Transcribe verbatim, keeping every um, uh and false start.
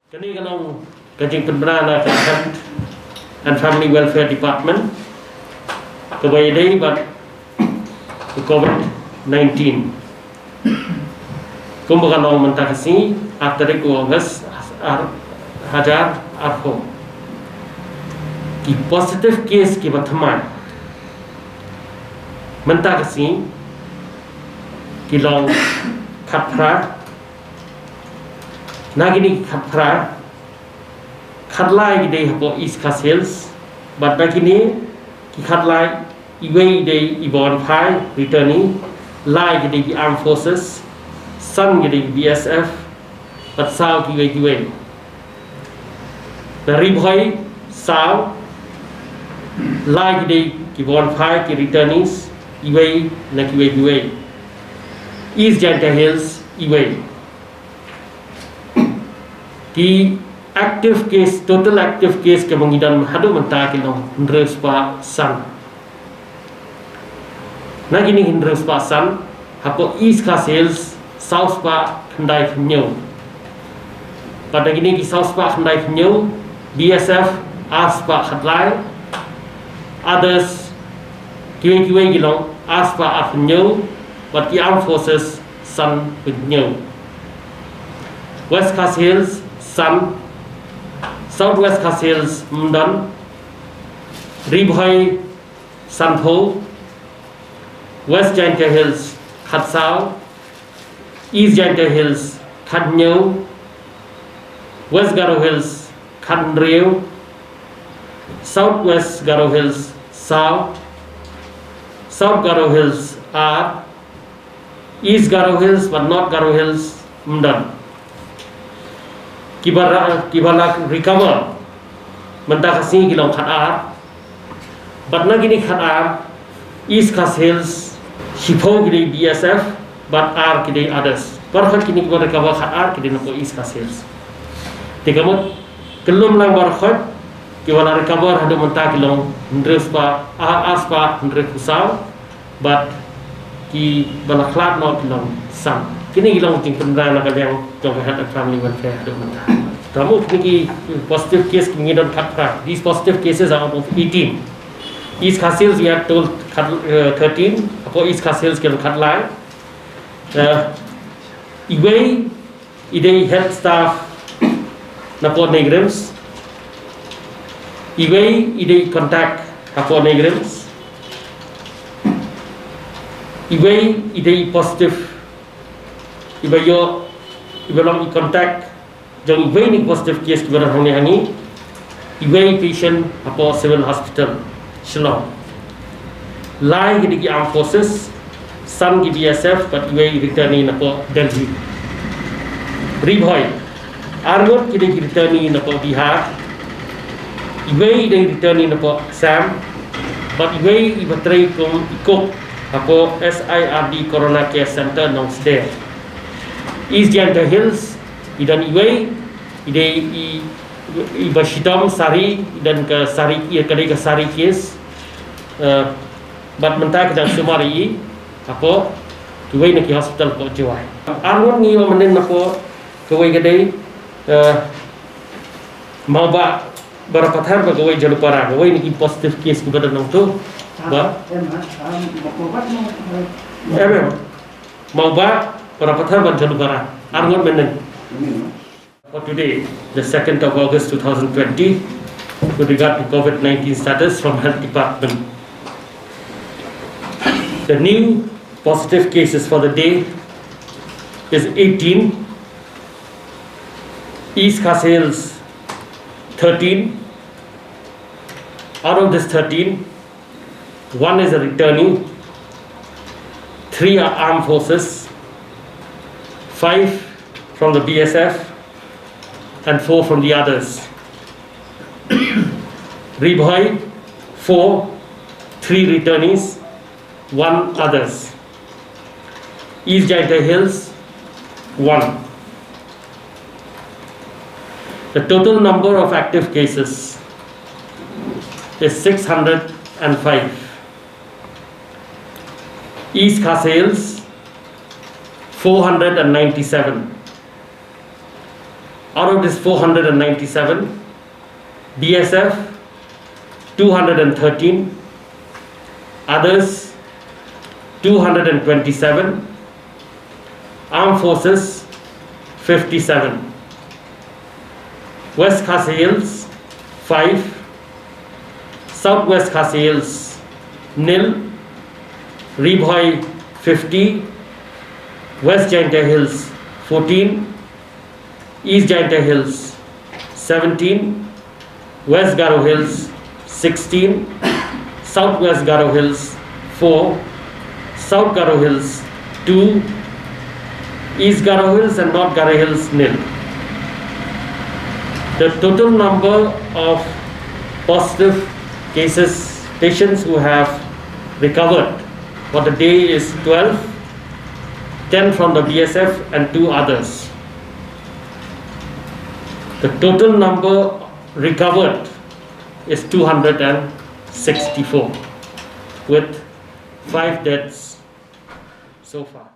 Kane ka long ka jingpynbna na ka Health and Family Welfare Department kaba ïadei bad ka COVID nineteen. Kumba ka long mynta ka sngi, ar tarik u August, ar hajar arphew. Ki positive case kiba thymmai mynta ka sngi ki long khatphra. Na kine ki khatphra, khatlai ki dei hapoh East Khasi Hills, bad na kine ki khatlai, iwei i dei iba wan phai, returnee, lai ki dei ki Armed Forces, san ki dei ki B S F, bad saw kiwei kiwei. Na Ri Bhoi, saw, lai ki dei kiba wan phai, ki returnees, iwei na kiwei kiwei. East Jaintia Hills, iwei. Ki active case, total active case kiba ngi don haduh mynta ki long hynriew spah san. Na kine hynriew spah san, hapoh East Khasi Hills saw spah khyndai phew hynñiew. Bad na kine ki saw spah khyndai phew hynñiew, B S F ar spah khatlai, others kiwei kiwei ki long ar spah ar phew hynñiew, bad ki Armed Forces san phew hynñiew. West Khasi Hills san, South West Khasi Hills ym don, Ri Bhoi sanphew, West Jaintia Hills khatsaw, East Jaintia Hills khathynñiew, West Garo Hills khathynriew, South West Garo Hills saw, South Garo Hills ar, East Garo Hills bad North Garo Hills ym don. Kiba ra-, kiba la recover mynta ka sngi ki long khatar. Bad na kine khatar, East Khasi Hills shiphew ki dei B S F bad ar ki dei others. Baroh kine kiba recover khatar ki dei napoh East Khasi Hills. Te ka mut kyllum lang baroh kiba la recover haduh mynta ki long hynriew spah, ar, ar spah hynriew phew saw. Bad kiba la khlad noh ki long san. Kine ki long jingpynbna na ka liang jong ka Health and Family Welfare haduh mynta. Te mo kine ki positive case ki ngi don khatphra. These positive cases are out of eighteen. East Khasi Hills we are told khat, eh, thirteen. Hapoh East Khasi Hills ki long khatlai. Eh, iwei i dei health staff napoh NEIGRIHMS. Iwei i dei contact hapoh NEIGRIHMS. Iwei i dei positive, iba ïoh, iba long i contact jong iwei na ki positive case kiba don hangne hangne. Iwei patient hapoh Civil Hospital Shillong. Lai ki dei ki Armed Forces, san ki B S F bad iwei returnee napoh Delhi. Ri Bhoi, arngut ki dei ki returnee napoh Bihar. Iwei i dei returnee napoh Assam bad iwei iba trei kum i cook hapoh S I R D Corona Care Centre Nongsder. East Jaintia Hills i don iwei, i dei i, iba shitom sari, i don ka sari, i ka dei ka sari case. Eh, bad mynta ki dang sumar i hapoh kiwei na ki hospital hapoh Jowai. Arngut ngi ïoh mynnin napoh kawei ka dei, eh, Mawbah Barapathar bad kawei Jhalupara, kawei na ki positive case kiba don nangtu. Ba? Em, em. Mawbah Barapathar bad Jhalupara, arngut mynnin. For today, the second of August two thousand twenty, with regard to COVID nineteen status from Health Department. The new positive cases for the day is eighteen, East Khasi Hills thirteen. Out of this thirteen, one is a returnee, three are armed forces, five from the B S F, and four from the others. Ri Bhoi, four, three returnees, one others. East Jaintia Hills, one. The total number of active cases is six hundred and five. East Khasi Hills, four hundred and ninety-seven. Out of this four hundred and ninety-seven, B S F two hundred and thirteen, others two hundred and twenty-seven, armed forces fifty-seven, West Khasi Hills five, Southwest Khasi Hills nil, Ri Bhoi fifty, West Jaintia Hills fourteen, East Jaintia Hills seventeen, West Garo Hills sixteen, Southwest Garo Hills four, South Garo Hills two, East Garo Hills and North Garo Hills nil. The total number of positive cases, patients who have recovered for the day is twelve, ten from the B S F and two others. The total number recovered is two hundred and sixty-four, with five deaths so far.